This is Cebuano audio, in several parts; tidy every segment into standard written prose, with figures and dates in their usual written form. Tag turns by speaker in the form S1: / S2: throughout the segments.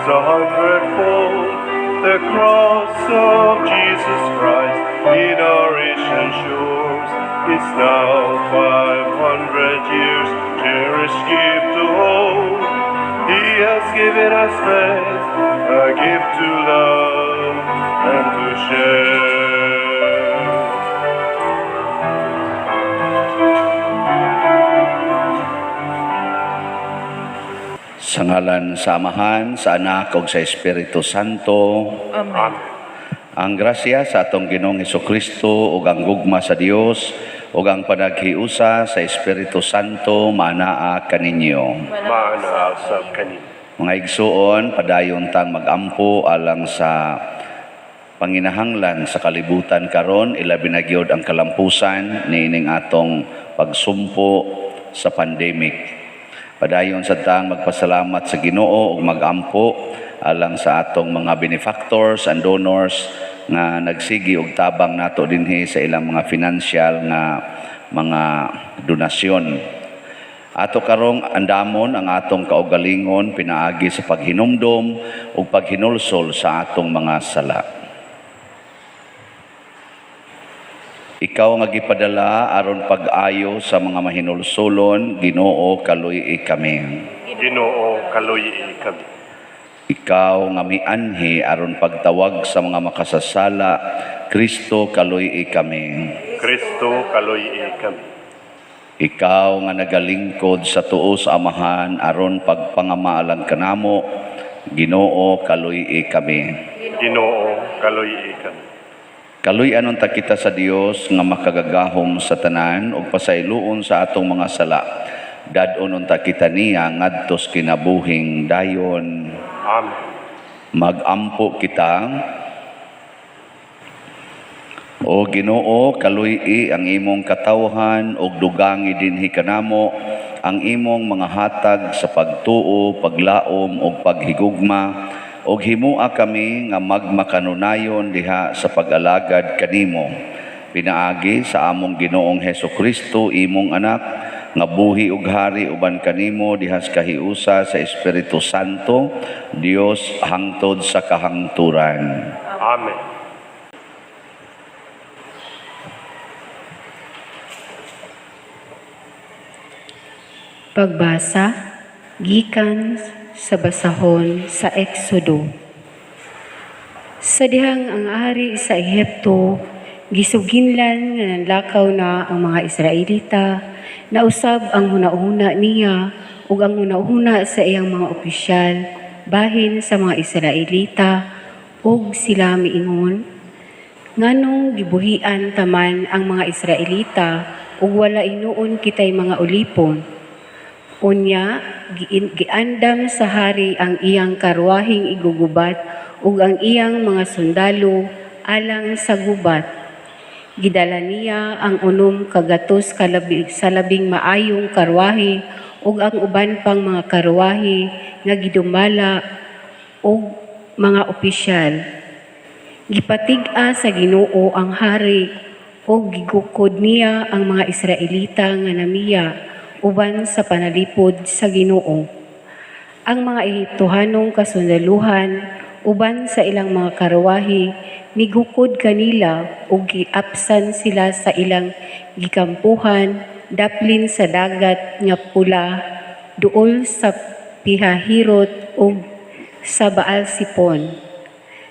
S1: A hundredfold. The cross of Jesus Christ in our Asian shores is now 500 years, cherished gift to hold. He has given us faith, a gift to love and to share.
S2: Sa ngalan sa Amahan, sa Anak, ug sa Espiritu Santo.
S1: Amen.
S2: Ang grasya sa atong Ginoong Kristo ug ang gugma sa Dios ug ang panaghiusa sa Espiritu Santo maanaa kaninyo.
S1: Maanaa sab kaninyo.
S2: Mga igsuon, padayon tang magampo alang sa panginahanglan sa kalibutan karon, ilabi na gyud ang kalampusan niining atong pagsumpo sa pandemic. Padayon sa tang magpasalamat sa Ginoo ug magampo alang sa atong mga benefactors and donors nga nagsigi og tabang nato dinhi sa ilang mga financial nga mga donasyon. Ato karong andamon ang atong kaugalingon pinaagi sa paghinumdom ug paghinulsol sa atong mga sala. Ikaw nga gipadala aron pag-ayo sa mga mahinulsolon, Ginoo, kaluy-i kami.
S1: Ginoo, kaluy-i kami.
S2: Ikaw nga mianhi aron pagtawag sa mga makasasala, Kristo, kaluy-i kami.
S1: Kristo, kaluy-i kami.
S2: Ikaw nga nagalingkod sa tuo sa Amahan aron pagpangamaalang kanamo, Ginoo, kaluy-i kami.
S1: Ginoo, kaluy-i kami.
S2: Kaluy-an unta kita sa Dios nga makagagahom sa tanan ug pasayloon sa atong mga sala. Dad-on unta kita niya ngadtos kinabuhing dayon.
S1: Amen.
S2: Magampo kita. O Ginoo, kaluy-i ang imong katawhan ug dugangi dinhi kanamo ang imong mga hatag sa pagtuo, paglaom ug paghigugma, ug himua kami nga magmakanunayon diha sa pag-alagad kanimo. Pinaagi sa among Ginoong Hesus Kristo, imong anak, nga buhi ug hari uban kanimo diha sa kahiusa sa Espiritu Santo, Dios hangtod sa kahangturan.
S1: Amen.
S3: Pagbasa gikan sa basahon sa Exodo. Sa dihang ang ari sa Ehipto gisuginlan nga nanlakaw na ang mga Israelita, nausab ang hunahuna niya ug ang hunahuna sa iyang mga opisyal bahin sa mga Israelita, ug sila miingon, "Nganong gibuhian taman ang mga Israelita ug wala hinuon kitay mga ulipon?" Unya, giandam sa hari ang iyang karwaheng igugubat ug ang iyang mga sundalo alang sa gubat. Gidala niya ang 600 sa labing maayong karwahe ug ang uban pang mga karwahe nga gidumala ug mga opisyal. Gipatig-a sa Ginoo ang hari ug gigukod niya ang mga Israelita nga namiya uban sa panalipod sa Ginoo. Ang mga Ehiptohanong kasundaluhan uban sa ilang mga karwahe migukod kanila ug giapsan sila sa ilang gikampuhan daplin sa Dagat nga Pula, duol sa Pihahirot ug sa Baalsipon.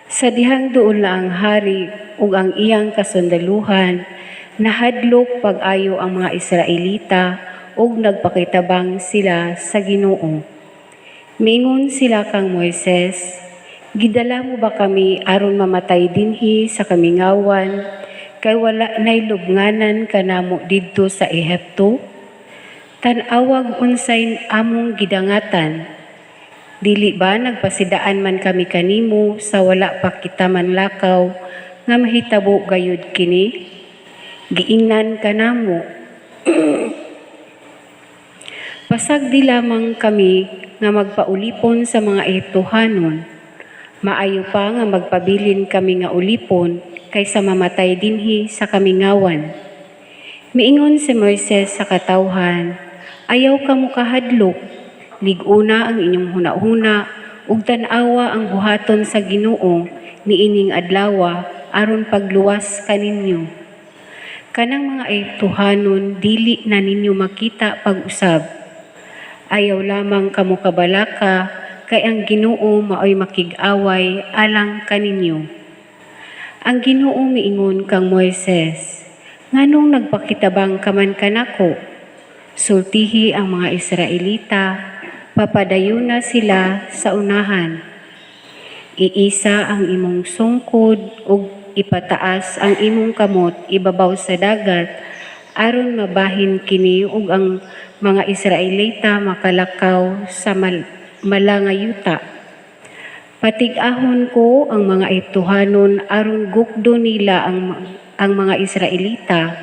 S3: Sa dihang duol na ang hari ug ang iyang kasundaluhan, nahadlok pag-ayo ang mga Israelita ug nagpakitabang sila sa Ginoo. Miingon sila kang Moises, "Gidala mo ba kami aron mamatay dinhi sa kamingawan, kay wala nay lubnganan kanamo didto sa Ehipto? Tan-awag unsay among gidangatan. Dili ba nagpasidaan man kami kanimo sa wala pa kita manlakaw nga mahitabo gayud kini? Giingnan kanamo, 'Pasagdi lamang kami nga magpaulipon sa mga Ehiptohanon. Maayo pa nga magpabilin kami nga ulipon kaysa mamatay dinhi sa kamingawan.'" Miingon si Moises sa katawhan, "Ayaw kamo kahadlok. Lig-una ang inyong hunahuna ug tan-awa ang buhaton sa Ginoo niining adlawa aron pagluwas kaninyo. Kanang mga Ehiptohanon dili na ninyo makita pag-usab. Ayaw lamang kamo kabalaka kay ang Ginoo maoy makig-away alang kaninyo." Ang Ginoo miingon kang Moises, "Nganong nagpakitabang ka man kanako? Sultihi ang mga Israelita, papadayuna sila sa unahan. Iisa ang imong sungkod ug ipataas ang imong kamot ibabaw sa dagat aron mabahin kini ug ang mga Israelita makalakaw sa mala nga yuta. Patig-ahon ko ang mga Ehiptohanon aron gukdo nila ang mga Israelita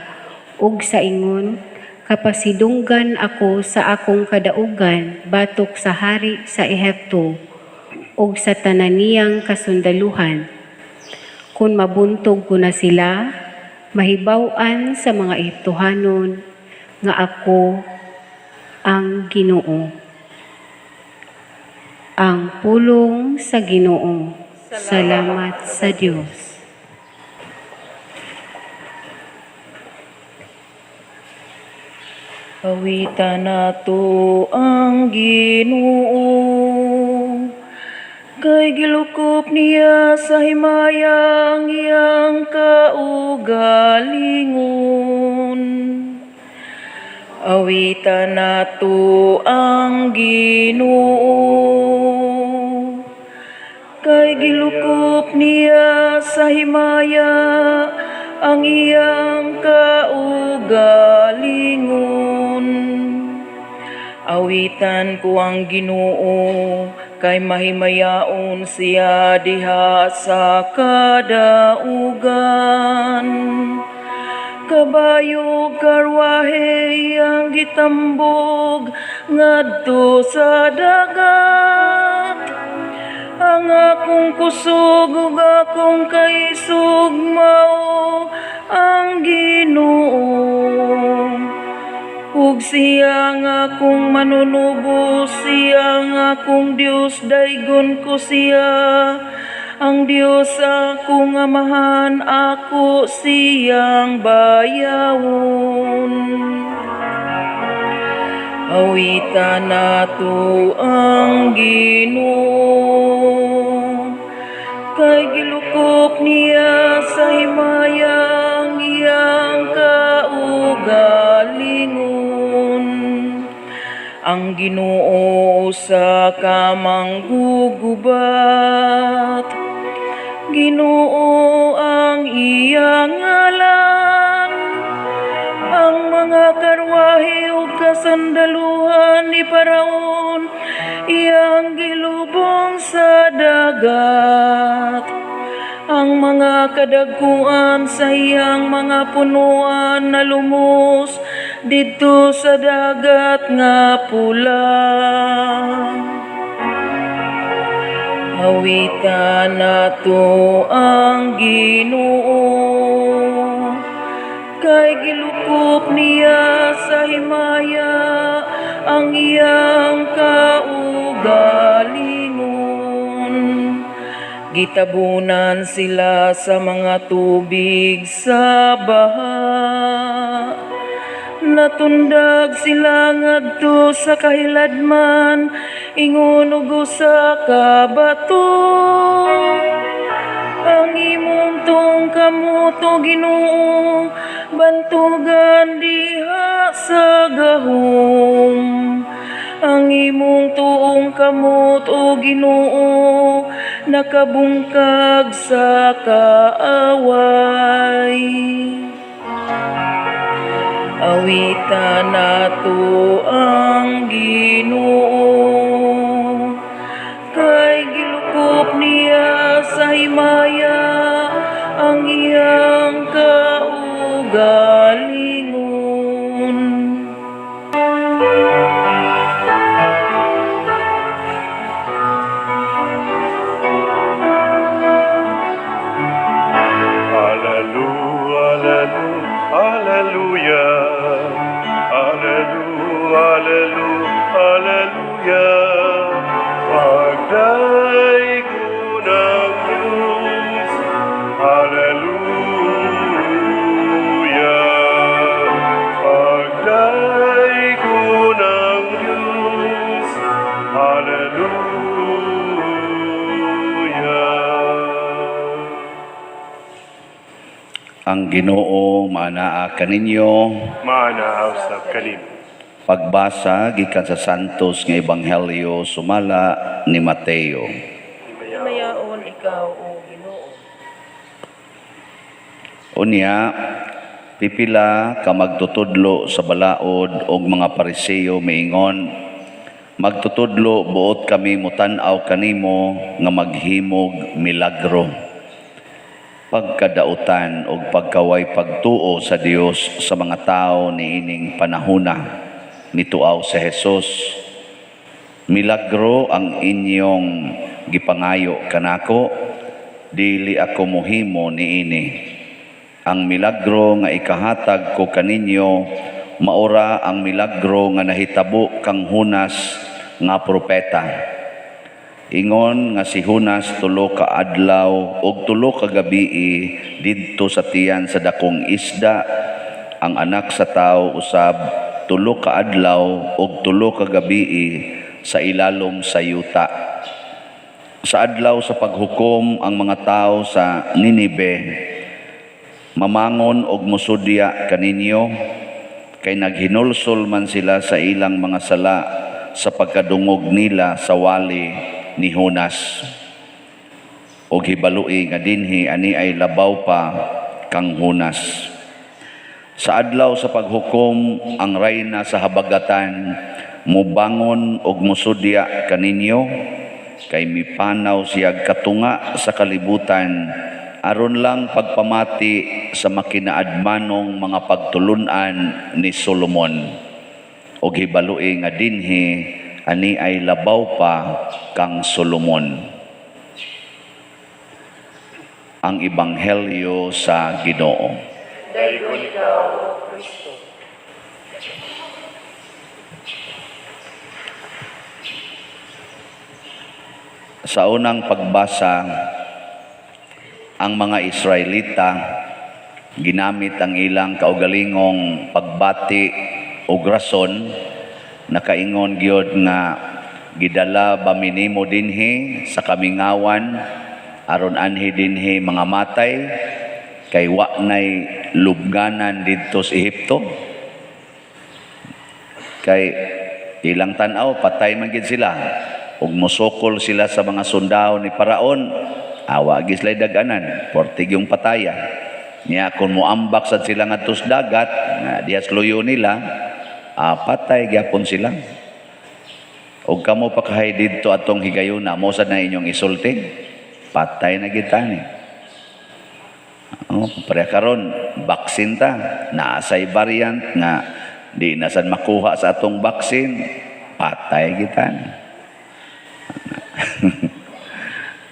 S3: ug sa ingon kapasidunggan ako sa akong kadaugan batok sa hari sa Ehipto ug sa tanan niyang kasundaluhan. Kung mabuntog ko na sila, mahibaw-an sa mga Ehiptohanon nga ako ang Ginoo." Ang pulong sa Ginoo. Salamat sa Dios.
S4: Awitan nato ang Ginoo, kay gilukop niya sa himaya ang iyang kaugalingon. Awitan nato ang Ginoo, kay gilukop niya sa himaya ang iyang kaugalingon. Awitan ko ang Ginoo, kay mahimayaon siya diha sa kadaugan. Kabayo karwahe iyang gitambog ngadto sa dagat. Ang akong kusog ug akong kaisog mao ang Ginoo. Ug siya ang akong manunubos, siya ang akong Dios, daygon ko siya. Ang Dios akong amahan, ako siyang bayawon. Awitan nato ang Ginoo, kay gilukop niya sa himaya ang iyang kaugalingon. Ang Ginoo sa kamanggugubat, Ginoo ang iyang ngalan. Ang mga karwahe ug kasandaluhan ni Paraon iyang gilubong sa dagat. Ang mga kadagkuan sa iyang mga punuan na lumos didto sa dagat nga pula. Awitan nato ang Ginoo, kay gilukop niya sa himaya ang iyang kaugalingon. Gitabunan sila sa mga tubig sa baha. Natundag sila ngadto sa kahiladman, ingon og usa ka bato. Ang imong tuong kamot, o Ginoo, bantugan diha sa gahom. Ang imong tuong kamot, o Ginoo, nakabungkag sa kaaway. Awitan nato ang Ginoo, kay gilukop niya sa himaya ang iyang kaugalingon.
S1: Alleluia, alleluia, alleluia, alleluia, alleluia.
S2: Ang Ginoo maanaa kaninyo.
S1: Maanaa usab kanimo.
S2: Pagbasa gikan sa Santos nga Ebanghelyo sumala ni Mateo.
S4: Himayaon ikaw, O Ginoo.
S2: Unya, pipila ka magtutudlo sa balaod og mga Pariseo miingon, "Magtutudlo, buot kami mutan-aw kanimo nga maghimog milagro." Pagkadautan og pagkaway pagtuo sa Dios sa mga tawo niining panahona. Nituaw si Jesus, "Milagro ang inyong gipangayo kanako, dili ako mohimo niini. Ang milagro nga ikahatag ko kaninyo maura ang milagro nga nahitabo kang Jonas nga propeta. Ingon nga si Jonas 3 ka adlaw ug 3 ka gabii didto sa tiyan sa dakong isda, ang Anak sa Tawo usab 3 ka adlaw ug 3 ka gabii sa ilalom sa yuta. Sa adlaw sa paghukom, ang mga tawo sa Ninibe mamangon og mosudya kaninyo, kay naghinulsol man sila sa ilang mga sala sa pagkadungog nila sa wali ni Jonas. Og hibaloi nga dinhi ani ay labaw pa kang Jonas. Sa adlaw sa paghukom, ang rayna sa habagatan mubangon og mosudya kaninyo, kay mipanaw siyag katunga sa kalibutan aron lang pagpamati sa makinaadmanong mga pagtulun-an ni Solomon. Og hibaloi nga dinhi ani ay labaw pa kang Solomon." Ang Ebanghelyo sa Ginoo.
S4: Daygon ikaw, O Kristo.
S2: Sa unang pagbasa, ang mga Israelita ginamit ang ilang kaugalingong pagbati o rason, nakaingon gyud nga gidala ba minimo dinhi sa kamingawan aron anhi dinhi mga matay, kay wa nay lubnganan didto sa Ehipto? Kay ilang tan-aw, patay man gid sila. Ug mosukol sila sa mga sundao ni Paraon, awa gid sila'y dag-anan, portig yung pataya. Nya kung moambak sad sila ngadto sa dagat, nga dihas luyo nila, patay gyapon sila. Og kamo pa kahay didto atong higayuna, mo sad na inyong isulti, patay na gid tani. Oh, pareha karon, vaccine ta, naa say variant nga di na sad makuha sa atong vaccine, patay kita ni.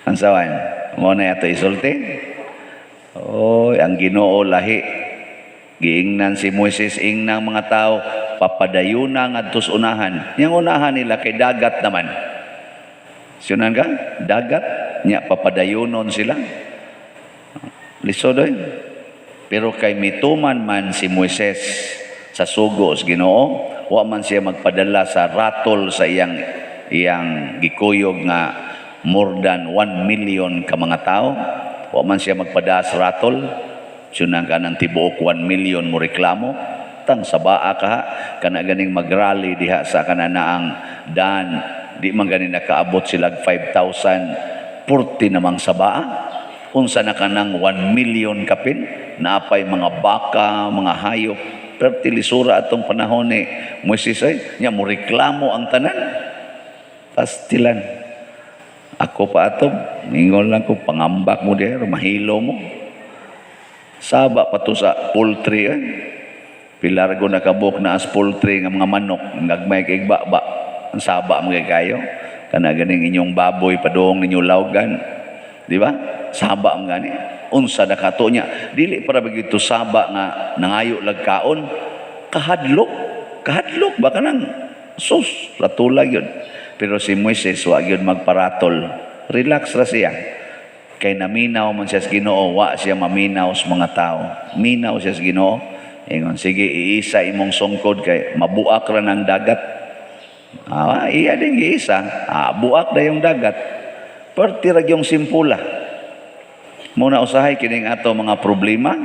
S2: Ang sawan, mo na ato isulti. Oy, ang Ginoo lahi. Giingnan si Moises, ingnang mga tao, papadayuna ngadto sa unahan. Yang unahan nila kay dagat naman. Sunan ka? Dagat. Nya papadayunon sila. Lisod oy. Pero kay mituman man si Moises sa sugo sa Ginoo, wa man siya magpadala sa ratol sa iyang gikuyog nga more than 1 million ka mga tao. Wa man siya magpadala sa ratol. Sunan ka ng tibuok 1 million mo reklamo. Tang sabaa ka ha, kana ganing magrally diha sa kananaang dan, di man gani nakaabot sila 5,000, 40 namang sabaa. Unsa na kanang 1 million kapin, naapay mga baka, mga hayop, perti lisura atong panahon ni Moises ay, nya mo reklamo ang tanan. Pastilan. Ako pa ato, ningon lang ko, pangambak mo diha, mahilo mo. Saba pa to sa poultry eh. Pilargo nakabuk na as poultry nga mga manok, ngagmay kay ba. Ang saba mo kay kayo. Kana ganing inyong baboy padung ninyo lawgan. Di ba? Saba mo gani. Unsa na kato niya. Dili para bagito saba nga nangayo lag kaon. Kahadlok. Kahadlok ba kanang sus, ratula yun. Pero si Moises wa gyud magparatol. Relax ra siya. Kay naminaw man siya sa Ginoo, wa siya maminaw sa mga tao. Minaw siya sa Ginoo. Ingon, sige, iisa imong sungkod kay mabuak ra ng dagat. Iya din giisa. Buak na yung dagat. Perti ra yung simpula. Muna usahay kining ato mga problema.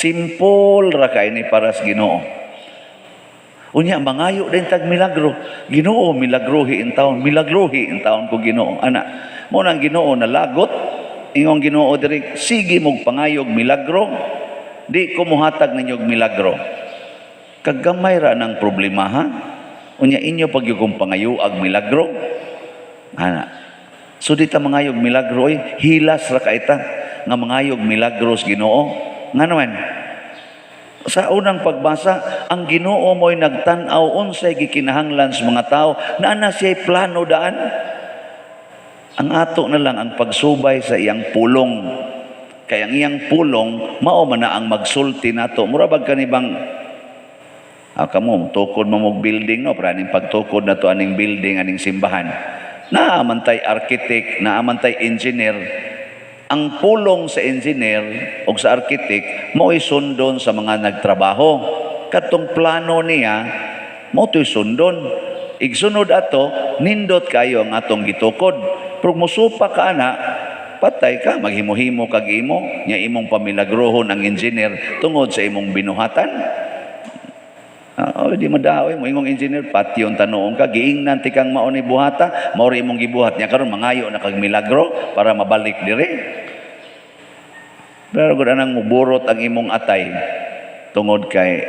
S2: Simple ra kay ni para sa Ginoo. Unya mangayo din tag milagro. Ginoo, milagrohi in taon, milagrohi in taon ko, Ginoo. Ana, mo nang Ginoo nalagot ingong Ginoo diri, sige mog pangayog milagro, di ko mohatag ninyog milagro. Kagamay ra ng problema, ha. Unya inyo pag kong pangayo ag milagro. Ana. So di ta mangayog milagro oy, hilas ra kay ta nga mangayog milagros Ginoo. Nga naman, sa unang pagbasa, ang Ginoo mo'y nagtan-aw unsay gikinahanglan sa mga tao, naa na siya'y plano daan. Ang ato na lang ang pagsubay sa iyang pulong. Kay ang iyang pulong, mao man na ang magsulti nato. Mura bag kanibang kamo tukod mo mog building, no, para aning pagtukod na to aning building, aning simbahan. Naa man tay architect, naa man tay engineer. Ang pulong sa engineer o sa architect mo'y sundon sa mga nagtrabaho. Katong plano niya mo to'y sundon. Igsunod ato, nindot kayo ang atong gitukod. Pero musupa ka ana, patay ka, maghimo-himo kag imo, nya imong pamilagrohon ang engineer tungod sa imong binuhatan. Oh, di madaoy mo ingong engineer, patyon tanuong ka, giingnan ti kang mao ni buhata, mao ri imong gibuhat niya karon mangayo na kag milagro para mabalik dire. Pero gud anang muburot ang imong atay tungod kay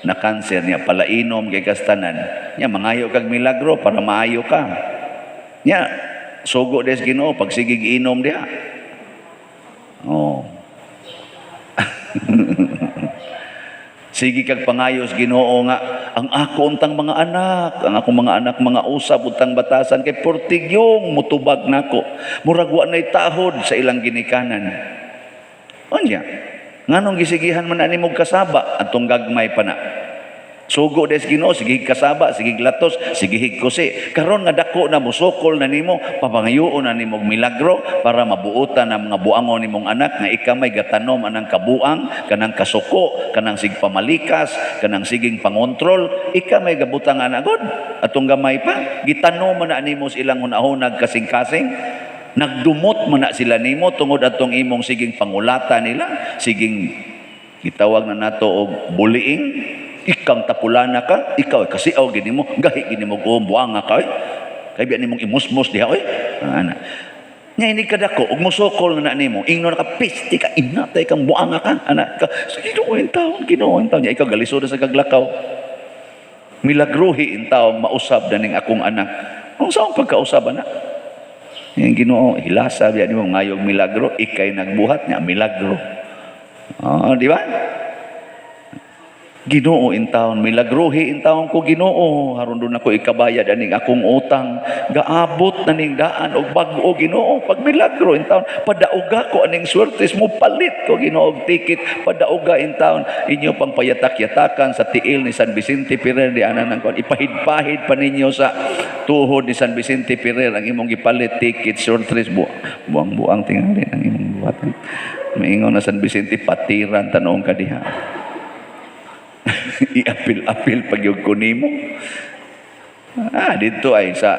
S2: na cancer niya, palainom kay kastanan niya, mangayo kag milagro para maayo ka. Nya sugo des Ginoo pag sigig inom diha. Oh. Sige kag pangayos Ginoo nga ang ako untang mga anak, ang akong mga anak mga usab untang batasan kay portigyong mutubag nako. Murag wa nay tahod sa ilang ginikanan. Unya, nganong gisigihan man ani mog kasaba atong gagmay pa na. Sugo des Ginoo, sige kasaba, sige latos, sige kusi. Karon nga dako na musukol na nimo, papangayoon na nimo milagro para mabuotan ang mga buangon nimong anak nga ika may gatanom anang kabuang, kanang kasuko, kanang sig pamalikas, kanang siging pangontrol, ika may gabutang ana god. Atong gamay pa, gitanom man na nimo sa ilang hunahunag kasing-kasing. Nagdumot man na sila nimo tungod atong imong siging pangulata nila, siging gitawag na nato og bullying. Ikang tapulana ka, ikaw kasi aw gini mo, gahi gini mo og buanga ka oy. Kay biya nimong imusmos diha oy. Ana. Nya ini kadako og mosukol na na nimo, ingnon ka piste ka, inatay kang buanga ka, ana ka. Sa Ginoo in taon, Ginoo in taon. Nya ikaw galisod sa kaglakaw. Milagrohi in taon mausab na ning akong anak. Kung saan pagkausab ana? Yung Ginoo hilasa biya nimo ngayog milagro, ikay nagbuhat niya milagro. Oh, di ba? Ginoo in taon, milagrohi in taon ko Ginoo, haron doon ako ikabayad aning akong utang, gaabot na ning daan og bag-o Ginoo, pag milagro in taon, padauga ko aning swertes mo, palit ko Ginoo og ticket, padauga in taon, inyo pang payatak-yatakan sa tiil ni San Vicente Ferrer di ana nang kuan, ipahid-pahid pa ninyo sa tuhod ni San Vicente Ferrer ang imong gipalit ticket swertes, buang-buang tingali ang imong buhatan. Maingon na San Vicente, patiran tanong ka diha. Iapil-apil pag yung kunimo. Dito ay sa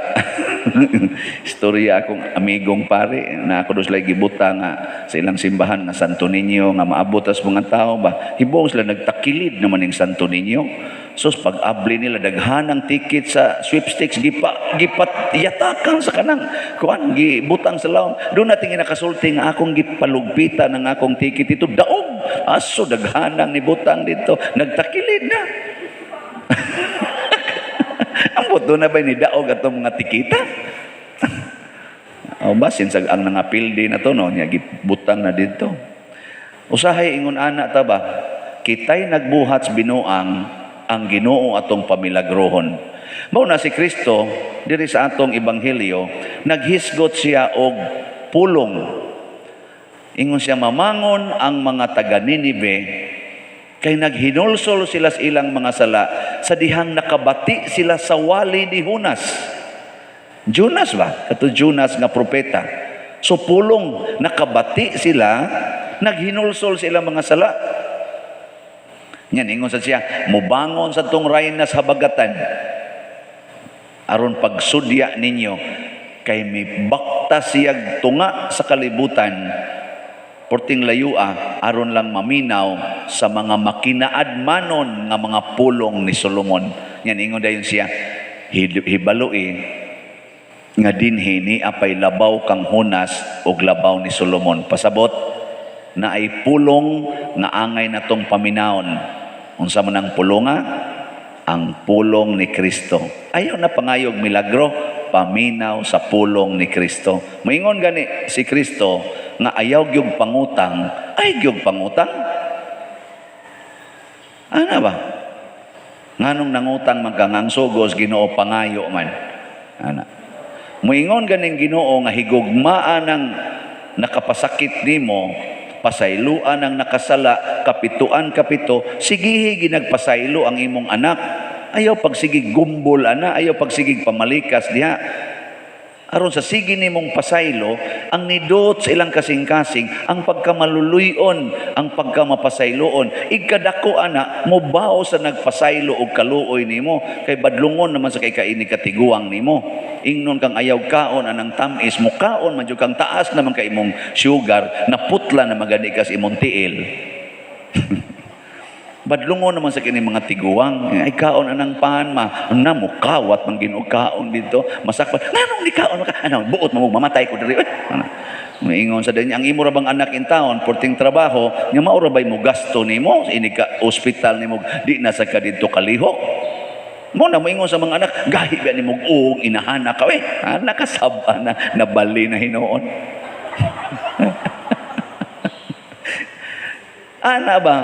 S2: istorya akong amigong pare na ako dos lagi gibuta nga sa ilang simbahan nga Santo Niño nga maabot as mga tao ba. Hibong sila nagtakilid naman ning Santo Niño. So pag-abli nila daghan ang ticket sa sweepstakes gipat yatakan sa kanang kuan gibutang sa lawom. Doon natin nakasulti nga akong gipalugpitan ang akong ticket ito daog. Aso daghanang nibutang dito nagtakilid na. Ambot doon na ba ni daog atong mga tikita? O basin sa ang nangapildi na to no nya gibutang na dito. Usahay ingon ana ta ba kitay nagbuhat sa binuang ang Ginoo atong pamilagrohon. Mao na si Kristo diri sa atong ebanghelyo naghisgot siya og pulong. Ingon siya mamangon ang mga taga Ninive kay naghinulsol sila sa ilang mga sala sa dihang nakabati sila sa wali ni Jonas. Jonas ba? Kato Jonas nga propeta. So pulong nakabati sila, naghinulsol sa ilang mga sala. Yan, ingon sa siya, mubangon sa tong rayna sa habagatan aron pagsudya ninyo kay mibakta siyag tunga sa kalibutan Porting layua aron lang maminaw sa mga makinaadmanon nga mga pulong ni Solomon. Yan ingon dayon siya, hibaloi nga dinhi ni apay labaw kang Jonas og labaw ni Solomon. Pasabot na ay pulong nga angay natong paminawon. Unsa man ang pulonga? Ang pulong ni Kristo. Ayaw na pangayog milagro, paminaw sa pulong ni Kristo. Moingon gani si Kristo nga ayaw gyud pangutang, ay gyud pangutang. Ana ba? Nganong nangutang man ka nga ang sugos Ginoo pangayo man. Ana. Moingon ganing Ginoo nga higugmaan ang nakapasakit nimo, pasayloan ang nakasala, kapituan kapito, sigihi ginagpasaylo ang imong anak. Ayaw pagsigig gumbol ana, ayaw pagsigig pamalikas diha. Aron sa sige nimong pasaylo, ang nidot sa ilang kasing-kasing, ang pagkamaluluyon, ang pagkamapasayloon, igkadako ana, mobao sa nagpasaylo og kaluoy nimo, kay badlungon naman sa kay kaini katiguang nimo. Ingnon kang ayaw kaon anang tamis, mukaon man jud kang taas naman kay imong sugar, naputla na magani ka sa imong tiil. Badlungon naman sa kini mga tiguang, ay kaon anang pan ma, na mukawat man Ginoo kaon dito, masakpan. Nganong ni kaon ka? Ano, buot mo mamatay ko diri. Ano? Maingon sa din, ang imo ra bang anak in taon, porting trabaho, nya mao ra bay mo gasto nimo, ini ka ospital nimo, di na sa ka didto kalihok. Mo na moingon sa mga anak, gahi ba nimo og inahana ka eh. Ah, nakasab na nabali na hinuon. Ana ba?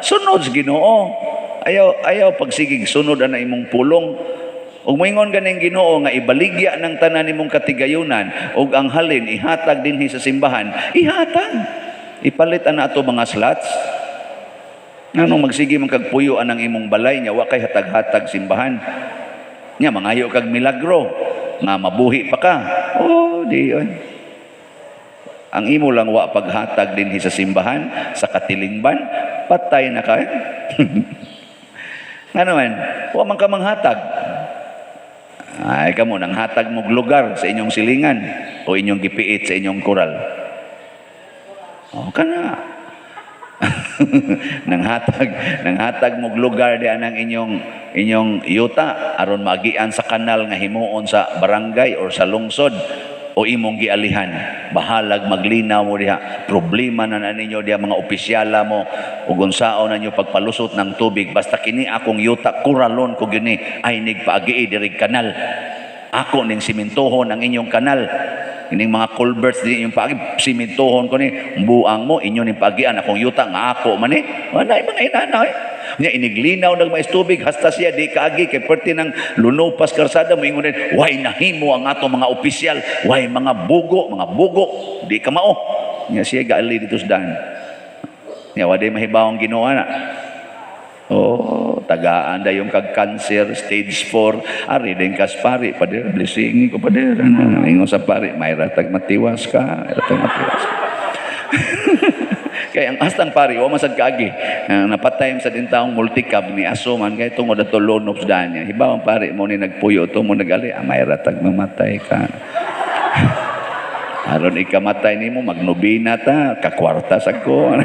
S2: Sunod sa Ginoo. Ayaw pagsigig sunod ana imong pulong. Ug moingon ganing Ginoo nga ibaligya ng tanan nimong katigayunan ug ang halin ihatag dinhi sa simbahan, ihatag. Ipalit ana ato mga slots. Nganong magsige man kag puyo anang imong balay nya wa kay hatag-hatag simbahan. Nya mangayo kag milagro nga mabuhi pa ka. Oh, di oy. Ang imo lang wa paghatag dinhi sa simbahan, sa katilingban, patay na ka. Ngano man, wa man ka manghatag. Ay kamo nang hatag mog lugar sa inyong silingan o inyong gipiit sa inyong koral. O kana. Nanghatag mog lugar di anang inyong yuta aron maagian sa kanal nga himuon sa barangay or sa lungsod o imong gialihan. Bahalag maglinaw mo diha. Problema na na ninyo diha mga opisyala mo ug unsaon na ninyo pagpalusot ng tubig. Basta kini akong yuta kuralon ko gini ay nigpaagi diri kanal. Ako ning simintohon ang inyong kanal. Ining mga culverts di inyong paagi simintohon ko ni buang mo inyo ning paagian akong yuta nga ako man ni. Wala mga inana eh. Nya iniglinaw nagmais tubig hasta siya di kaagi kay perti ng lunopas karsada moingon din way nahimo ang ato mga opisyal, way mga bugo di ka mao. Nya siya gaali dito sa daan. Nya wa day mahibawong Ginoo na. Oh, tagaan dayong kag cancer stage 4. Ari din kas pari pader blessing ko pader. Ingon sa pari may ratag matiwas ka, may ratag matiwas ka. Kaya ang astang pari wa man sad kaagi. Napatay sa din taong multicab ni aso man kay tungod ato lonop sa daan niya. Hibaw ang pari mo ni nagpuyo to mo nagali, may ratag mamatay ka. Aron ikamatay nimo magnobina ta, kakwarta sad ko.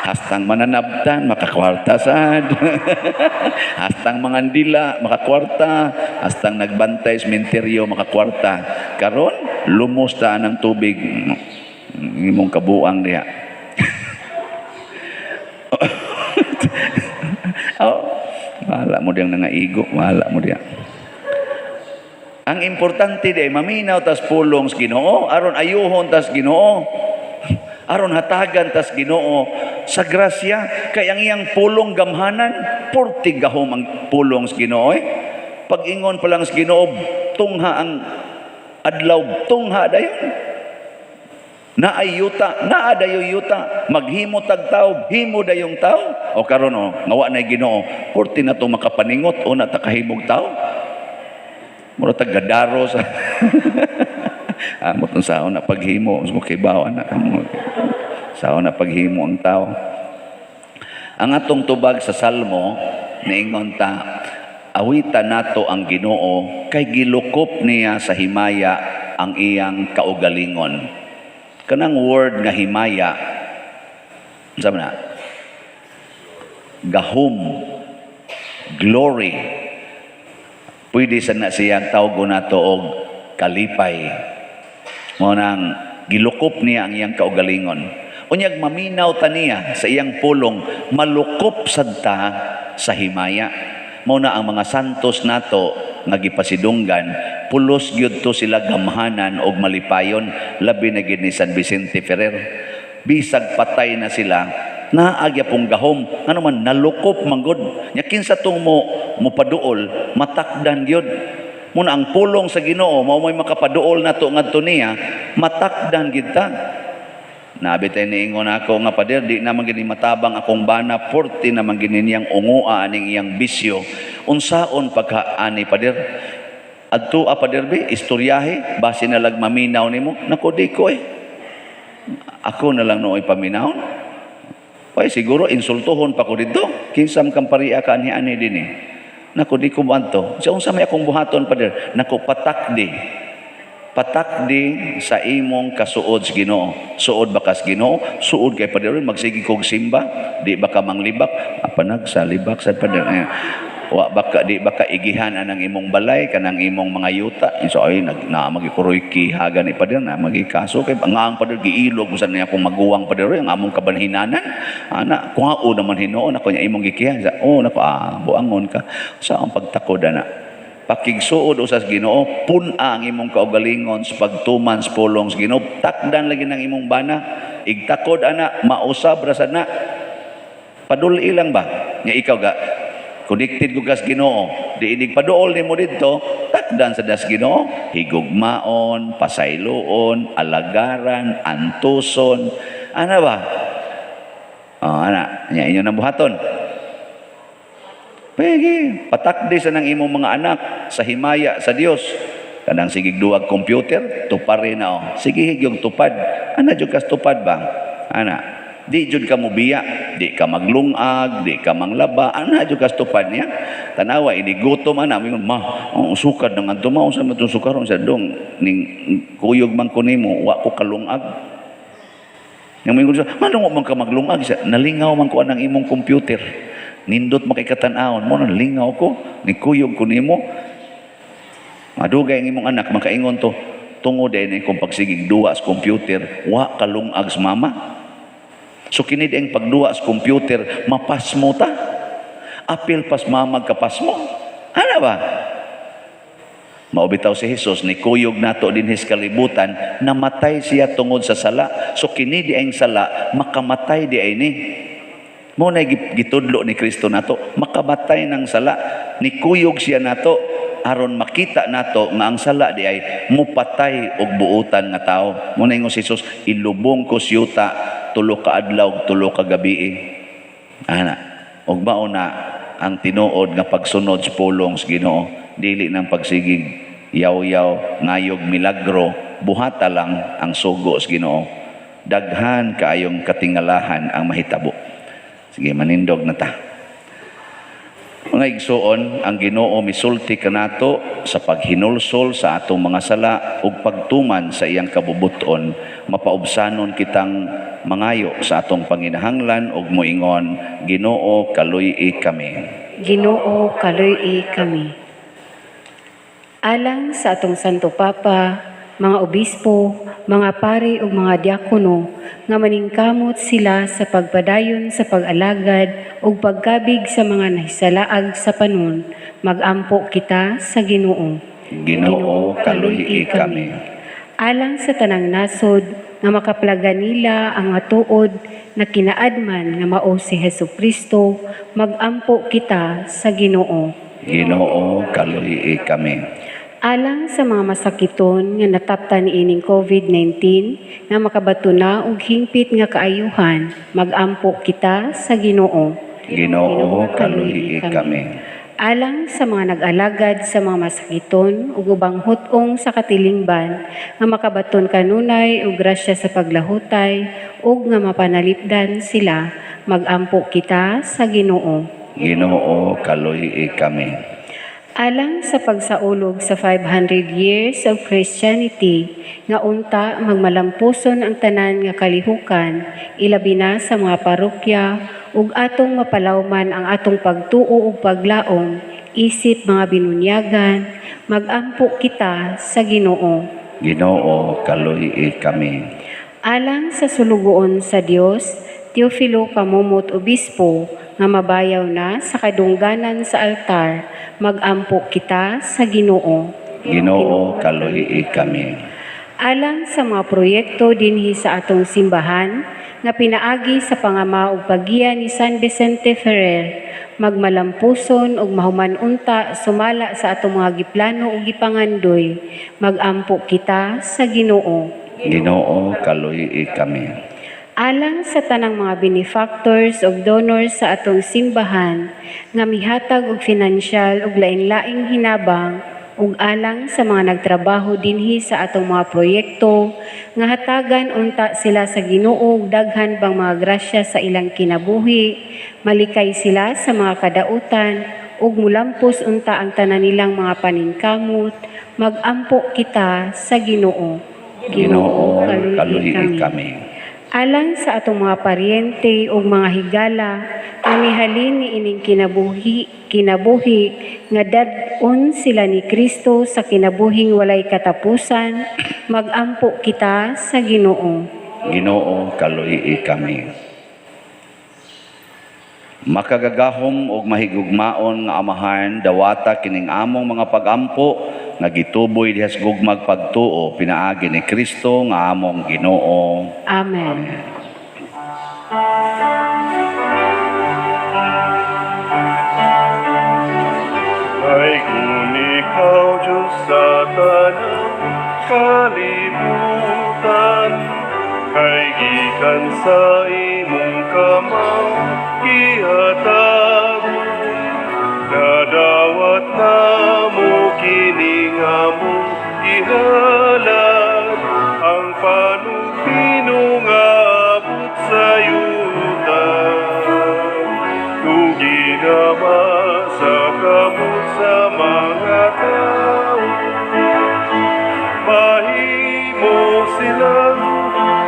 S2: Hastang mananabtan makakwarta sad. Hastang mangandila makakwarta, hastang nagbantay sa sementeryo makakwarta. Karon lumos ta ang tubig imong kabuang diha. Oh, bahala mo diyang nangaigo, bahala mo diha. Ang importante di maminaw tas pulong sa Ginoo, aron ayuhon tas Ginoo, aron hatagan tas Ginoo sa grasya kay ang iyang pulong gamhanan, purti gahom ang pulong sa Ginoo eh. Pag-ingon pa lang sa Ginoo, tungha ang adlaw, tungha dayon. Naay yuta, naa dayo yuta, maghimo tag tawo, himo dayong tawo. O karon o, ngawa na Ginoo, purti na to makapaningot o na ta kahimog tawo. Mura tag gadaro sa amot unsaon na paghimo, mo kibaw ana kamo. Saon na paghimo ang tawo. Ang atong tubag sa Salmo niingon ta, awitan nato ang Ginoo kay gilukop niya sa himaya ang iyang kaugalingon. Kanang word nga himaya, unsa man na? Gahom, glory. Pwede sa na siyang tawgon nato og kalipay. Mao nang gilukop niya ang iyang kaugalingon. Unyag maminaw ta niya sa iyang pulong, malukop sad ta sa himaya. Mao na ang mga santos nato nga gipasidunggan, pulos gyud to sila gamhanan og malipayon, labi na gyud ni San Vicente Ferrer. Bisag patay na sila, naa gyapong gahom, ngano man nalukop man gud. Nya kinsa tong mo mopaduol, matakdan gyud. Muna ang pulong sa Ginoo mao may makapaduol nato ngadto niya, matakdan gyud ta. Nabi tayo niingon ako nga, "Pader, di naman gini matabang akong bana, forte naman gini niyang ungoa aning iyang bisyo. Unsaon pagka ani, pader? Adto a pader bi, istoryahe, base na lag maminaw nimo." Nako, di ko eh. Ako na lang nooy paminawon. Ay, siguro insultuhon pa ko dito. Kinsa man kang pariya ka ani ani din eh. Nako, di ko moadto. Sa unsa may akong buhaton, pader? Nako, patakdi. Patakdi sa imong kasuod sa Ginoo. Suod ba kas Ginoo? Suod kay pader, magsige kog simba, di ba ka manglibak? Apanag sa libak sa pader. Eh, wa ba ka, di ba ka igihan anang imong balay kanang imong mga yuta? So ay nag na magikuroy ki hagan ni pader na magikaso kay nga ang pader giilog usan niya akong maguwang, pader, ang among kabanhinanan ana kuhao naman hinuon ako niya imong gikihan sa oh nako, ah, buangon ka sa ang pagtakod ana. Pakigsuod usas Ginoo, pun-a ang imong kaugalingon sa pagtuman sa pulong sa Ginoo, takdan lagi ng imong bana, igtakod ana, mausab ra sad na. Paduli lang ba nya ikaw ga connected ko kas Ginoo, di inig paduol nimo didto, takdan sa das Ginoo, higugmaon, pasayloon, alagaran, antuson, ana ba? Oh, ana, nya inyo nang buhaton. Pwede, patakdi sa nang imong mga anak sa himaya sa Dios. Kanang sigig duwag computer, tupari na oh. Sige higyong tupad. Ana jud kas tupad ba? Ana, di jud ka mobiya, di ka maglungag, di ka manglaba, ana jud kas tupad niya. Tanawa ini gutom ana, mingon ma, oh, sukad na ngadto ma, unsa man tong sukaron sa dong ning kuyog man ko nimo, wa ko kalungag. Yang mingon siya, manong wa man ka maglungag siya, nalingaw man ko anang imong computer. Nindot makikatan-awon mo, nalingaw ko, nikuyog ko nimo. Madugay ang imong anak, makaingon to, tungod din kung pagsigig duwa sa computer, wa kalungag sa mama. So kini ang pagduwa sa computer, mapasmo ta. Apil pas mama kapasmo. Ano ba? Maubitaw si Jesus, ni kuyog nato dinhis kalibutan, namatay siya tungod sa sala. So kini di ang sala, makamatay di ay ni. Mo na gitudlo ni Kristo nato, makamatay ng sala, nikuyog siya nato aron makita nato nga ang sala di ay mupatay og buutan nga tao. Mo na ingon si Jesus, ilubong ko siyuta 3 ka adlaw ug 3 ka gabi. Ana, ug mao na ang tinuod nga pagsunod sa pulong sa Ginoo, dili nang pagsigig yaw-yaw, ngayog milagro, buhata lang ang sugo sa Ginoo. Daghan kaayong katingalahan ang mahitabo. Sige, manindog na ta. Mga igsuon, ang Ginoo misulti kanato sa paghinulsol sa atong mga sala ug pagtuman sa iyang kabubuton, mapaubsanon kitang mangayo sa atong panginahanglan ug moingon, Ginoo, kaluy-i kami.
S3: Ginoo, kaluy-i kami. Alang sa atong Santo Papa, mga obispo, mga pari ug mga diakono nga maningkamot sila sa pagpadayon sa pag-alagad ug pagkabig sa mga nahisalaag sa panon, magampo kita sa Ginoo.
S2: Ginoo, kaluy-i kami.
S3: Alang sa tanang nasod nga makaplaga nila ang matuod na kinaadman nga mao si Hesus Kristo, magampo kita sa Ginoo.
S2: Ginoo, kaluy-i kami.
S3: Alang sa mga masakiton nga nataptan niining COVID-19 nga makabato na og hingpit nga kaayuhan, magampo kita sa Ginoo.
S2: Ginoo, kaluy-i kami.
S3: Alang sa mga nag-alagad sa mga masakiton ug ubang hut-ong sa katilingban nga makabaton kanunay og grasya sa paglahutay ug nga mapanalipdan sila, magampo kita sa Ginoo.
S2: Ginoo, kaluy-i kami.
S3: Alang sa pagsaulog sa 500 years of Christianity, nga unta magmalampuson ang tanan nga kalihukan, ilabi na sa mga parokya, ug atong mapalawman ang atong pagtuo ug paglaom, isip mga binunyagan, magampo kita sa Ginoo.
S2: Ginoo, kaluy-i kami.
S3: Alang sa sulugoon sa Dios, Teofilo Camomot Obispo, nga mabayaw na sa kadungganan sa altar, magampo kita sa Ginoo.
S2: Ginoo, kaluy-i kami.
S3: Alang sa mga proyekto dinhi sa atong simbahan nga pinaagi sa pangama ug paggiya ni San Vicente Ferrer, magmalampuson ug mahuman unta sumala sa atong mga giplano ug gipangandoy, magampo kita sa Ginoo.
S2: Ginoo, kaluy-i kami.
S3: Alang sa tanang mga benefactors ug donors sa atong simbahan nga mihatag og finansyal ug lain-laing hinabang, ug alang sa mga nagtrabaho dinhi sa atong mga proyekto, nga hatagan unta sila sa Ginoo og daghan pang mga grasya sa ilang kinabuhi, malikay sila sa mga kadautan ug mulampos unta ang tanan nilang mga paningkamot, magampo kita sa Ginoo.
S2: Ginoo, kaluy-i kami.
S3: Alang sa atong mga paryente ug mga higala nga mihalin niining kinabuhi nga dad-on sila ni Kristo sa kinabuhing walay katapusan, magampo kita sa Ginoo.
S2: Ginoo, kaluy-i kami. Makagagahom og mahigugmaon nga Amahan, dawata kining among mga pagampo nga gituboy diha sa gugmag pagtuo pinaagi ni Kristo nga among Ginoo.
S3: Amen.
S1: Ay kung ikaw, Diyos, sa tanang kalibutan, kay gikan sa imong kamao gihatag, nadawat namo kining among gihalad, ang panugpino nga abot sa yuta. Tugi naman sa kamot sa mga tao, mahimo silang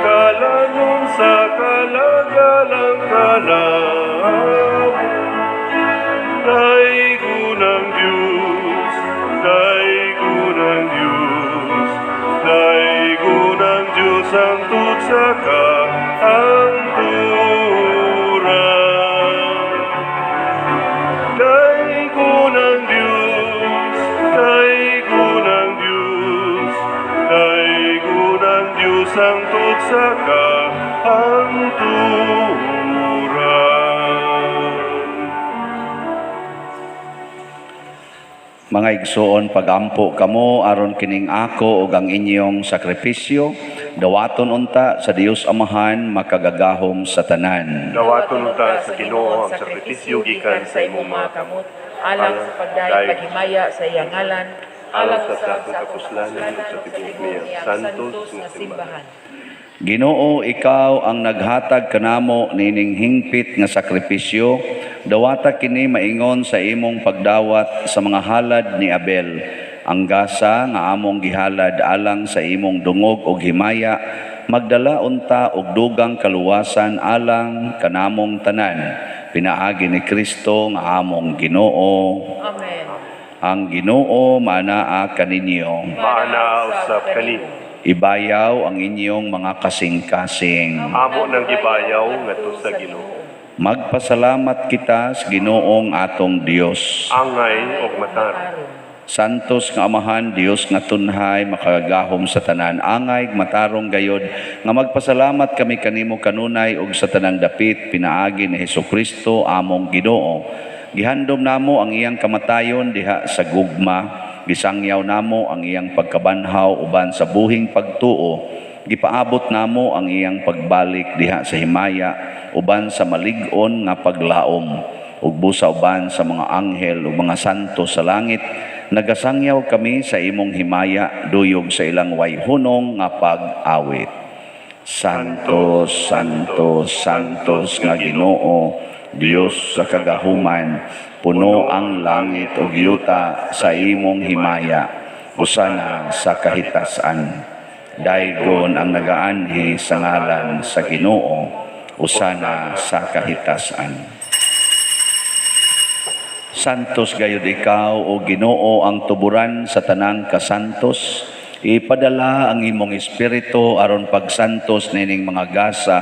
S1: kalanon sa kalagalang kanamo. Daigon ang Diyos, daigon ang Diyos, daigon ang Diyos hangtod sa kaangturan. Daigon ang Diyos, daigon ang Diyos, daigon ang Diyos hangtod sa kaangturan.
S2: Mga igsoon, pagampo kamo aron kining ako ug ang inyong sakripisyo dawaton unta sa Dios Amahan makagagahom sa tanan.
S1: Dawaton unta sa Ginoo ang sakripisyo gikan sa imong mga kamot,
S4: alang sa pagdayeg paghimaya sa iyang ngalan,
S1: alang sa atong kapuslanan ug sa tibuok niyang santos nga simbahan.
S2: Ginoo, ikaw ang naghatag kanamo nining hingpit nga sakripisyo, dawata kini maingon sa imong pagdawat sa mga halad ni Abel. Ang gasa nga among gihalad alang sa imong dungog og himaya, magdala unta og dugang kaluwasan alang kanamong tanan. Pinaagi ni Kristo nga among Ginoo.
S4: Amen.
S2: Ang Ginoo maanaa kaninyo.
S1: Maanaa usab kanimo.
S2: Ibayaw ang inyong mga kasing-kasing.
S1: Amo nang gibayaw ngadto sa Ginoo.
S2: Magpasalamat kita sa Ginoong atong Dios.
S1: Angay og matarong.
S2: Santos nga Amahan, Dios nga tunhay, makagagahom sa tanan, angay matarong gayod nga magpasalamat kami kanimo kanunay og sa tanang dapit pinaagi ni Hesukristo among Ginoo. Gihandom namo ang iyang kamatayon diha sa gugma, gisangyaw namo ang iyang pagkabanhaw uban sa buhing pagtuo, gipaabot namo ang iyang pagbalik diha sa himaya uban sa malig-on nga paglaom, ug busa uban sa mga anghel ug mga santo sa langit. Nagasangyaw kami sa imong himaya duyog sa ilang wayhunong nga pag-awit. Santos, Santos, Santos nga Ginoo, Dios sa kagahuman, puno ang langit ug yuta sa imong himaya, usana sa kahitasan. Daygon ang nagaanhi sa ngalan sa Ginoo, usana sa kahitasan. Santos gayud ikaw o Ginoo, ang tuburan sa tanang kasantos. Ipadala ang imong espiritu aron pagsantos nining mga gasa,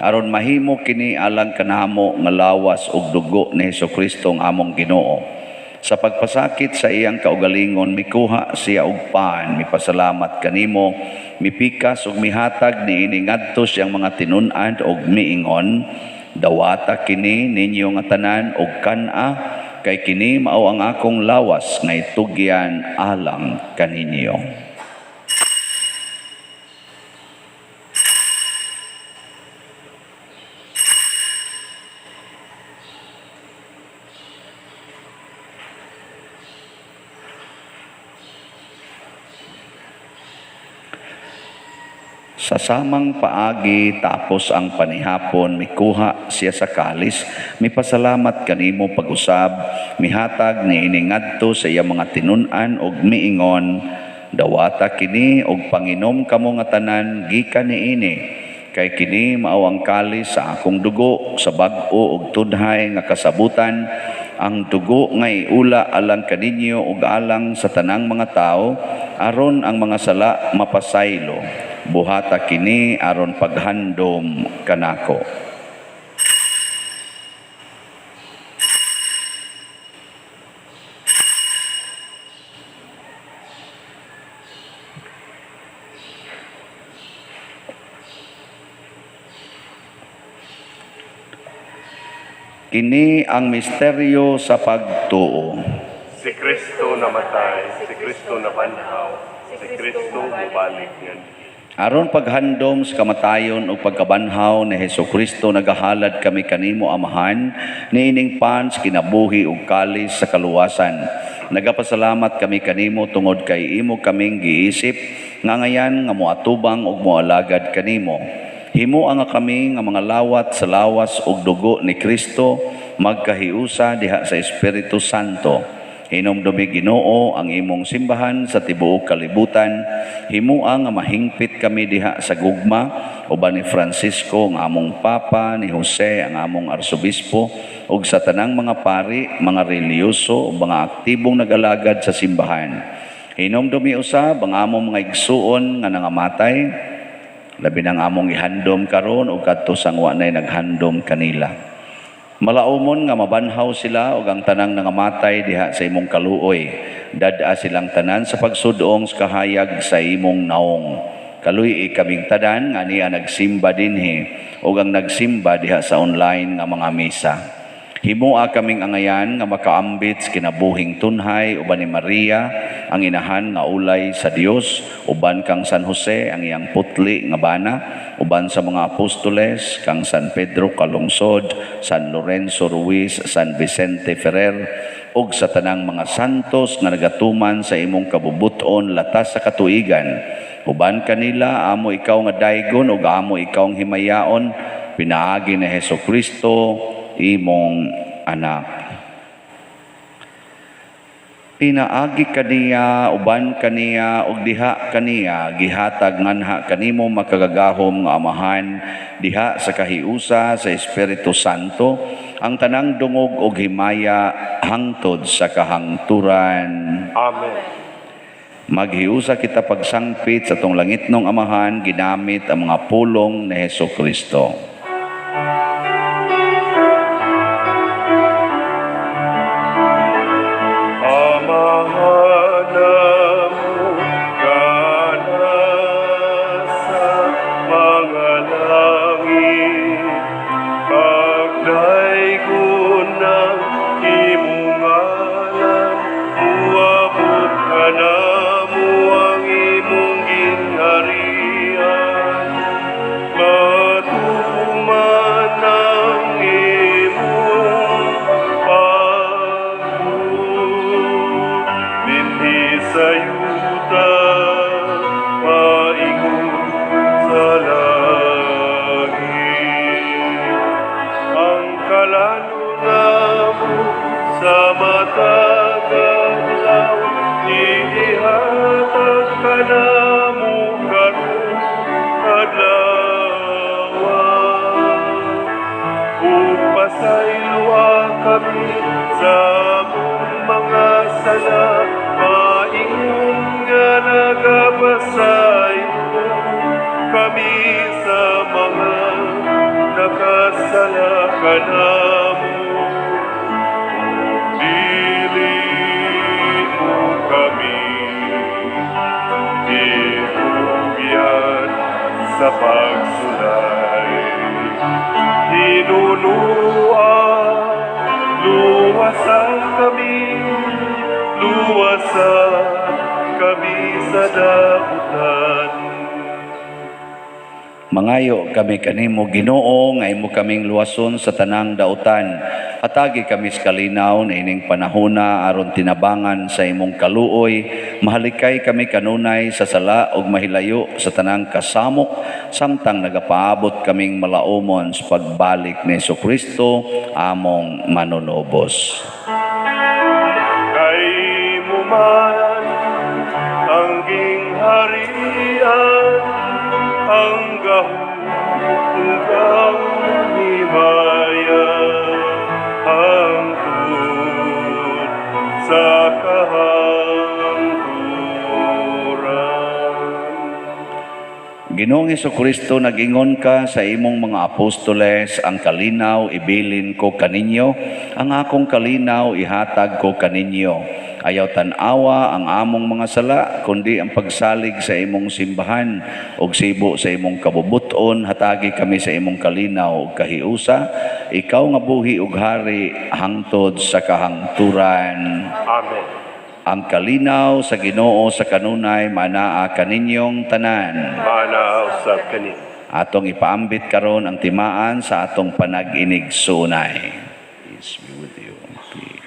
S2: aron mahimo kini alang kanamo nga lawas ug dugo ni Hesukristo ang among Ginoo. Sa pagpasakit sa iyang kaugalingon, mikuha siya og pan, mipasalamat kanimo, mipikas ug mihatag niini ngadto siyang mga tinun-an ug miingon, dawata kini ninyo nga tanan ug kan-a, kay kini mao ang akong lawas nga itugyan alang kaninyo. Sa samang paagi tapos ang panihapon, mikuha siya sa kalis, mipasalamat kanimo pag-usab, mihatag niini ngadto sa iyang mga tinun-an ug miingon, dawata kini ug panginom kamo nga tanan gikan niini, kay kini mao ang kalis sa akong dugo sa bag-o ug tunhay nga kasabutan, ang dugo nga iula alang kaninyo ug alang sa tanang mga tawo, aron ang mga sala mapasaylo. Buhata kini aron paghandom kanako. Kini ang misteryo sa pagtuo.
S1: Si Kristo namatay, si Kristo nabanhaw, si Kristo mubalik nganhi.
S2: Aron paghandom sa kamatayon ug pagkabanhaw ni Hesukristo, nagahalad kami kanimo Amahan niining pan sa kinabuhi ug kalis sa kaluwasan. Nagapasalamat kami kanimo tungod kay imo kaming giisip nga ngayan nga moatubang ug moalagad kanimo. Himoa nga kami nga mga lawat sa lawas ug dugo ni Kristo magkahiusa diha sa Espiritu Santo. Hinumdumi Ginoo ang imong simbahan sa tibuok kalibutan. Himoa nga mahingpit kami diha sa gugma uban ni Francisco ang among Papa, ni Jose ang among Arsobispo, ug sa tanang mga pari, mga relihiyoso ug mga aktibong nag-alagad sa simbahan. Hinumdumi usab ang among mga igsuon nga nangamatay, labi nang among ihandom karon ug kadto sang wa nay naghandom kanila. Malaumon nga mabanhaw sila ug ang tanang nangamatay diha sa imong kaluoy. Dad-a silang tanan sa pagsudong sa kahayag sa imong naong. Kaluy-i kaming tanan nga niya nagsimba dinhi ug ang nagsimba diha sa online nga mga misa. Himoa kaming angayan nga makaambit sa kinabuhing tunhay uban ni Maria ang inahan nga ulay sa Dios, uban kang San Jose ang iyang putli nga bana, uban sa mga apostoles kang San Pedro Calungsod, San Lorenzo Ruiz, San Vicente Ferrer, ug sa tanang mga santos nga nagatuman sa imong kabubuton latas sa katuigan. Uban kanila amo ikaw nga daygon ug amo ikaw ang himayaon, pinaagi ni Hesukristo imong anak. Pinaagi kaniya, uban kaniya, ug diha kaniya, gihatag nganha kanimo makagagahom nga Amahan, diha sa kahiusa sa Espiritu Santo, ang tanang dungog ug himaya hangtod sa kahangturan.
S1: Amen.
S2: Maghiusa kita pagsangpit sa tong langitnong Amahan, ginamit ang mga pulong ni Hesukristo.
S1: Kanamo ang imong gingharian, matuman Pasaylua kami sa among mga sala, maingon nga nagapasaylo kami sa mga nakasala kanamo. Dili mo kami itugyan sa pagsulay. Hinunua, luwasa kami, luwasa kami sa dautan.
S2: Mangayo kami kanimo, Ginoo, nga imo kaming luwason sa tanang dautan. Hatagi kami sa kalinaw na ining panahona aron tinabangan sa imong kaluoy. Mahalikay kami kanunay sa sala ug mahilayo sa tanang kasamok samtang nagapaabot kaming malaumon sa pagbalik ni Hesukristo among manunubos.
S1: Kay mo man ang gingharian, ang gahom ug ang himaya, hangtod sa kahangturan.
S2: Ginoong Hesukristo, nag-ingon ka sa imong mga apostoles, ang kalinaw ibilin ko kaninyo, ang akong kalinaw ihatag ko kaninyo. Ayaw tan-awa ang among mga sala, kundi ang pagsalig sa imong simbahan ug sibo sa imong kabubuton, hatagi kami sa imong kalinaw ug kahiusa. Ikaw nga buhi ug hari hangtod sa kahangturan.
S1: Amen.
S2: Ang kalinaw sa Ginoo sa kanunay manaa kaninyong tanan.
S1: Mana usab kanin.
S2: Atong ipaambit karon ang timaan sa atong panag-inig-sunay. Peace be with you. Peace.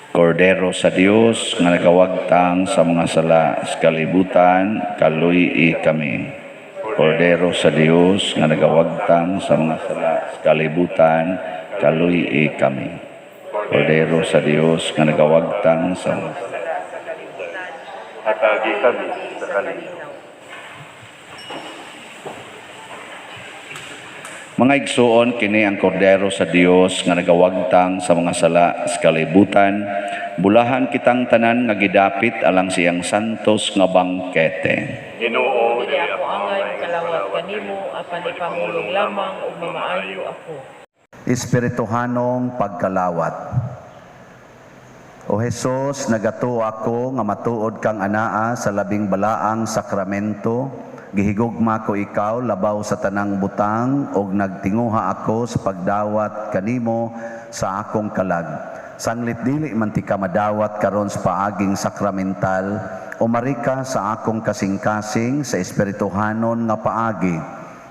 S2: Kordero sa Dios nga nagawagtang sa mga sala sa kalibutan, kaluy-i kami. Kordero sa Dios nga nagawagtang sa mga sala sa kalibutan, kaluy-i kami. Kordero sa Dios nga nagawagtang sa mga sala.
S1: Hatagi kami sa kalinaw.
S2: Mga igsuon, kini ang kordero sa Dios nga nagawagtang sa mga sala sa kalibutan. Bulahan kitang tanan nga gidapit alang siyang santos nga bangkete.
S1: Ginoo,
S4: Dili ako angay kalawat kanimo apan ipamulong lamang ug mamaayo ako.
S2: Espirituhanong pagkalawat. O Hesus, nagatuo ako nga matuod kang anaa sa labing balaang sakramento. Gihigugma ko ikaw labaw sa tanang butang ug nagtinguha ako sa pagdawat kanimo sa akong kalag. Sanglit dili man ti ka madawat karon sa paaging sakramental, umari ka sa akong kasing-kasing sa espirituhanon nga paagi.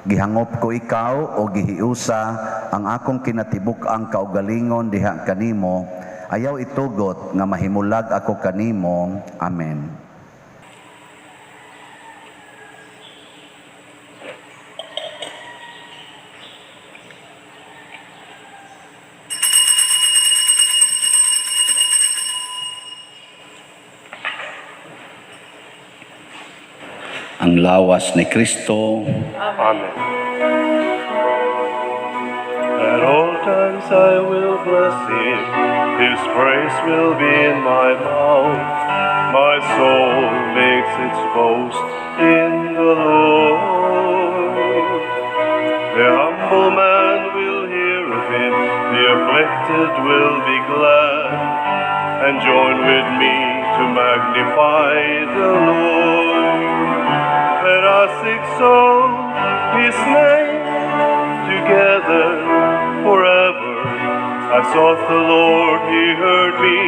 S2: Gihangop ko ikaw o gihiusa ang akong kinatibuk-ang kaugalingon diha kanimo. Ayaw itugot nga mahimulag ako kanimo. Amen. Ang lawas ni Kristo.
S1: Amen. At all times I will bless him, his praise will be in my mouth. My soul makes its boast in the Lord. The humble man will hear of him, the afflicted will be glad, and join with me to magnify the Lord. Let us exalt his name together forever. I sought the Lord, he heard me,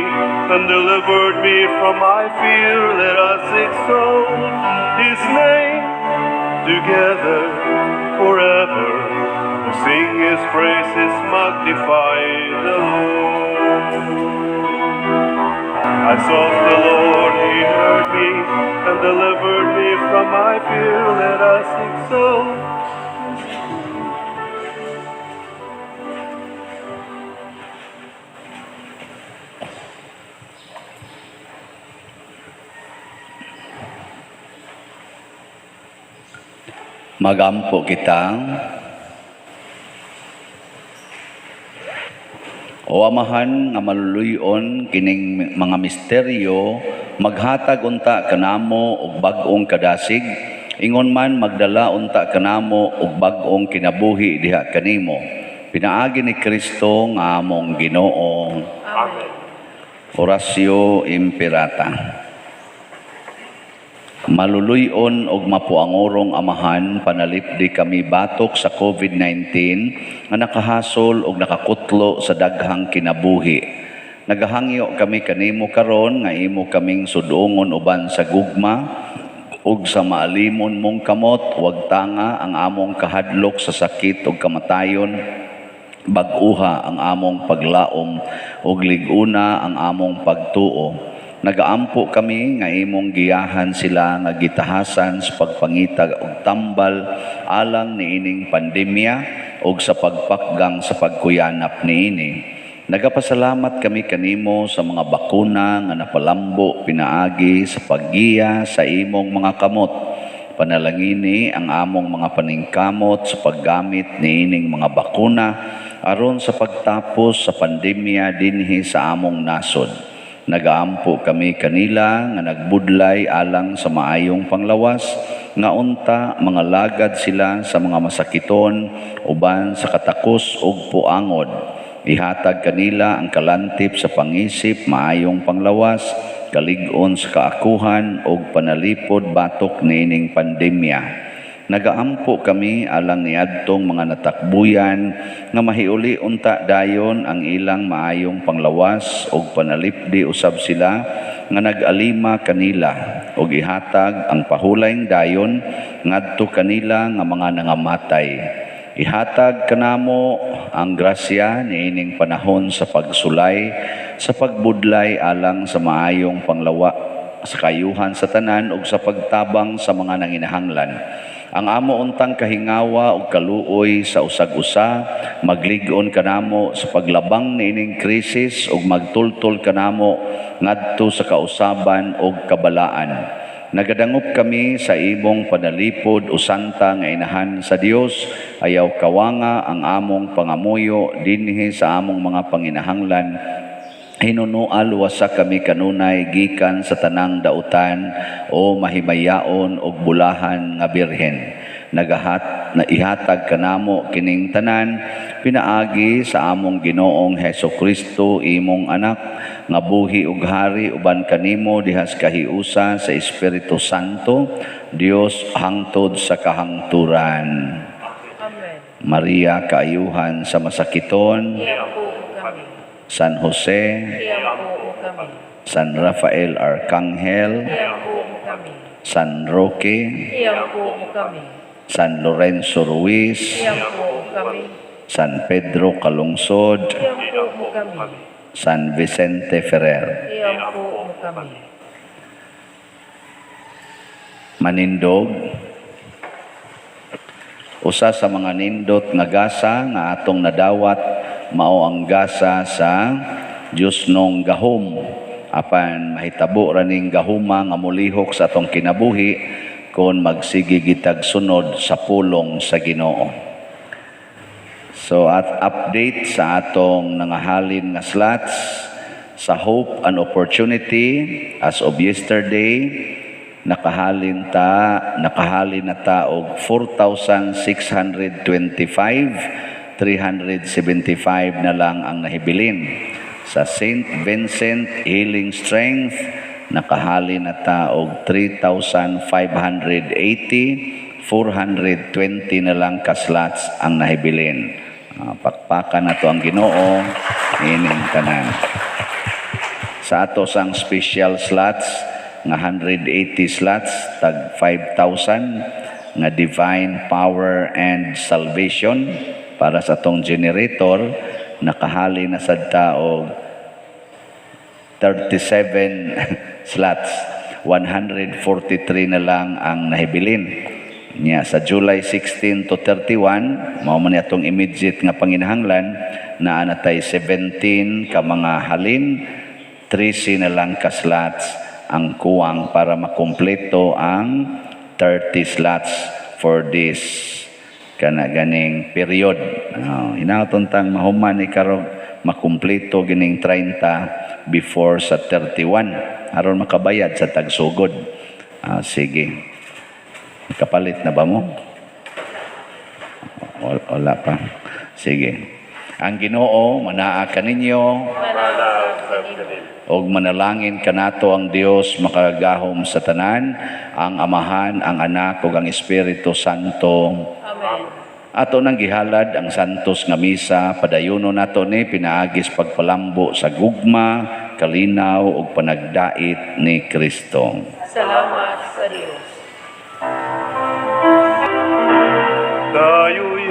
S1: and delivered me from my fear. Let us exalt his name together forever. To sing his praises, magnify the Lord. I sought the Lord, he heard me, and delivered me from my fear. Let us exalt.
S2: Magampo kita. O Amahan nga maluluyon, kining mga misteryo maghatag unta kanamo og bag-ong kadasig, ingon man magdala unta kanamo og bag-ong kinabuhi diha kanimo. Pinaagi ni Kristo nga among Ginoo.
S1: Amen.
S2: Oratio Imperata. Maluluyon og mapuangorong Amahan, panalipdi kami batok sa COVID-19 nga nakahasol og nakakutlo sa daghang kinabuhi. Nagahangyo kami kanimo karon nga imo kaming sudungon uban sa gugma ug sa maalimon mong kamot. Wag tanga ang among kahadlok sa sakit ug kamatayon. Bag-uha ang among paglaom ug lig-una ang among pagtuo. Nagaampo kami nga imong giyahan sila nga gitahasan sa pagpangita og tambal alang niining pandemya ug sa pagpakgang sa pagkuyanap niini. Nagapasalamat kami kanimo sa mga bakuna nga napalambo pinaagi sa paggiya sa imong mga kamot. Panalangini ang among mga paningkamot sa paggamit niining mga bakuna aron sa pagtapos sa pandemya dinhi sa among nasod. Nagaampo kami kanila nga nagbudlay alang sa maayong panglawas, nga unta mga lagad sila sa mga masakiton uban sa katakos ug puangod. Ihatag kanila ang kalantip sa pangisip, maayong panglawas, kalig-on sa kaakuhan ug panalipod batok niining pandemya. Nagaampo kami alang niadtong mga natakbuyan nga mahiuli unta dayon ang ilang maayong panglawas ug panalipdi usab sila nga nag-alima kanila ug ihatag ang pahulayng dayon ngadto kanila nga mga nangamatay. Ihatag kanamo ang grasya niining panahon sa pagsulay, sa pagbudlay alang sa maayong panglawa, sa kayuhan sa tanan ug sa pagtabang sa mga nanginahanglan. Ang amo untang kahingawa ug kaluoy sa usag-usa maglig-on kanamo sa paglabang niining krisis ug magtultol kanamo ngadto sa kausaban ug kabalaan. Nagadangop kami sa imong panalipod, o Santa nga Inahan sa Dios. Ayaw kawanga ang among pangamuyo dinhi sa among mga panginahanglan. Hinunoa luwasa kami kanunay gikan sa tanang dautan, o mahimayaon og bulahan nga Birhen. Nagahat na ihatag kanamo kining tanan pinaagi sa among Ginoong Heso Kristo, imong anak, nga buhi ug hari uban kanimo diha sa kahiusa sa Espiritu Santo, Dios, hangtod sa kahangturan.
S4: Amen.
S2: Maria, kaayuhan sa masakiton,
S4: Iampo mo kami.
S2: San Jose,
S4: Iampo mo kami.
S2: San Rafael Arcangel,
S4: Iampo mo kami.
S2: San Roque,
S4: Iampo mo kami.
S2: San Lorenzo Ruiz,
S4: Iampo mo kami.
S2: San Pedro Calungsod,
S4: Iampo mo kami.
S2: San Vicente Ferrer.
S4: Iampo mo kami.
S2: Manindog, usa sa mga nindot nga gasa nga atong nadawat mao ang gasa sa Dios nong gahom. Apan mahitabo ra ning gahuma nga molihok sa atong kinabuhi kon magsige gitag sunod sa pulong sa Ginoo. So at update sa atong nangahalin nga slots sa Hope and Opportunity, as of yesterday nakahalin na ta og 4,625, 375 na lang ang nahibilin. Sa St. Vincent Healing Strength, nakahalin na ta og 3,580, 420 na lang ka slots ang nahibilin. Pakpakan na to ang Ginoo ining tanan. Sa ato sang special slots nga 180 slots tag 5,000 nga Divine Power and Salvation para sa atong generator, nakahali na sad ta og 37 slots, 143 na lang ang nahibilin niya. Sa July 16 to 31, mao man atong immediate nga panginahanglan, naa na tay 17 ka mga halin, 13 na lang ka slots ang kuwang para makumpleto ang 30 slots for this kana ganing period. Hinaton tang mahuman ni karog makumpleto gining 30 before sa 31 aron makabayad sa tagsugod. Ah, sige. Kapalit na ba mo? Wala pa. Sige. Ang Ginoo manaa kaninyo og manalangin kanato ang Dios makagagahom sa tanan, ang Amahan, ang Anak ug ang Espiritu Santo.
S4: Amen.
S2: Ato nang gihalad ang santos nga misa, padayono nato ni pinaagis pagpalambo sa gugma, kalinaw ug panagdait ni Kristo.
S4: Salamat sa Dios.
S1: Tayo'y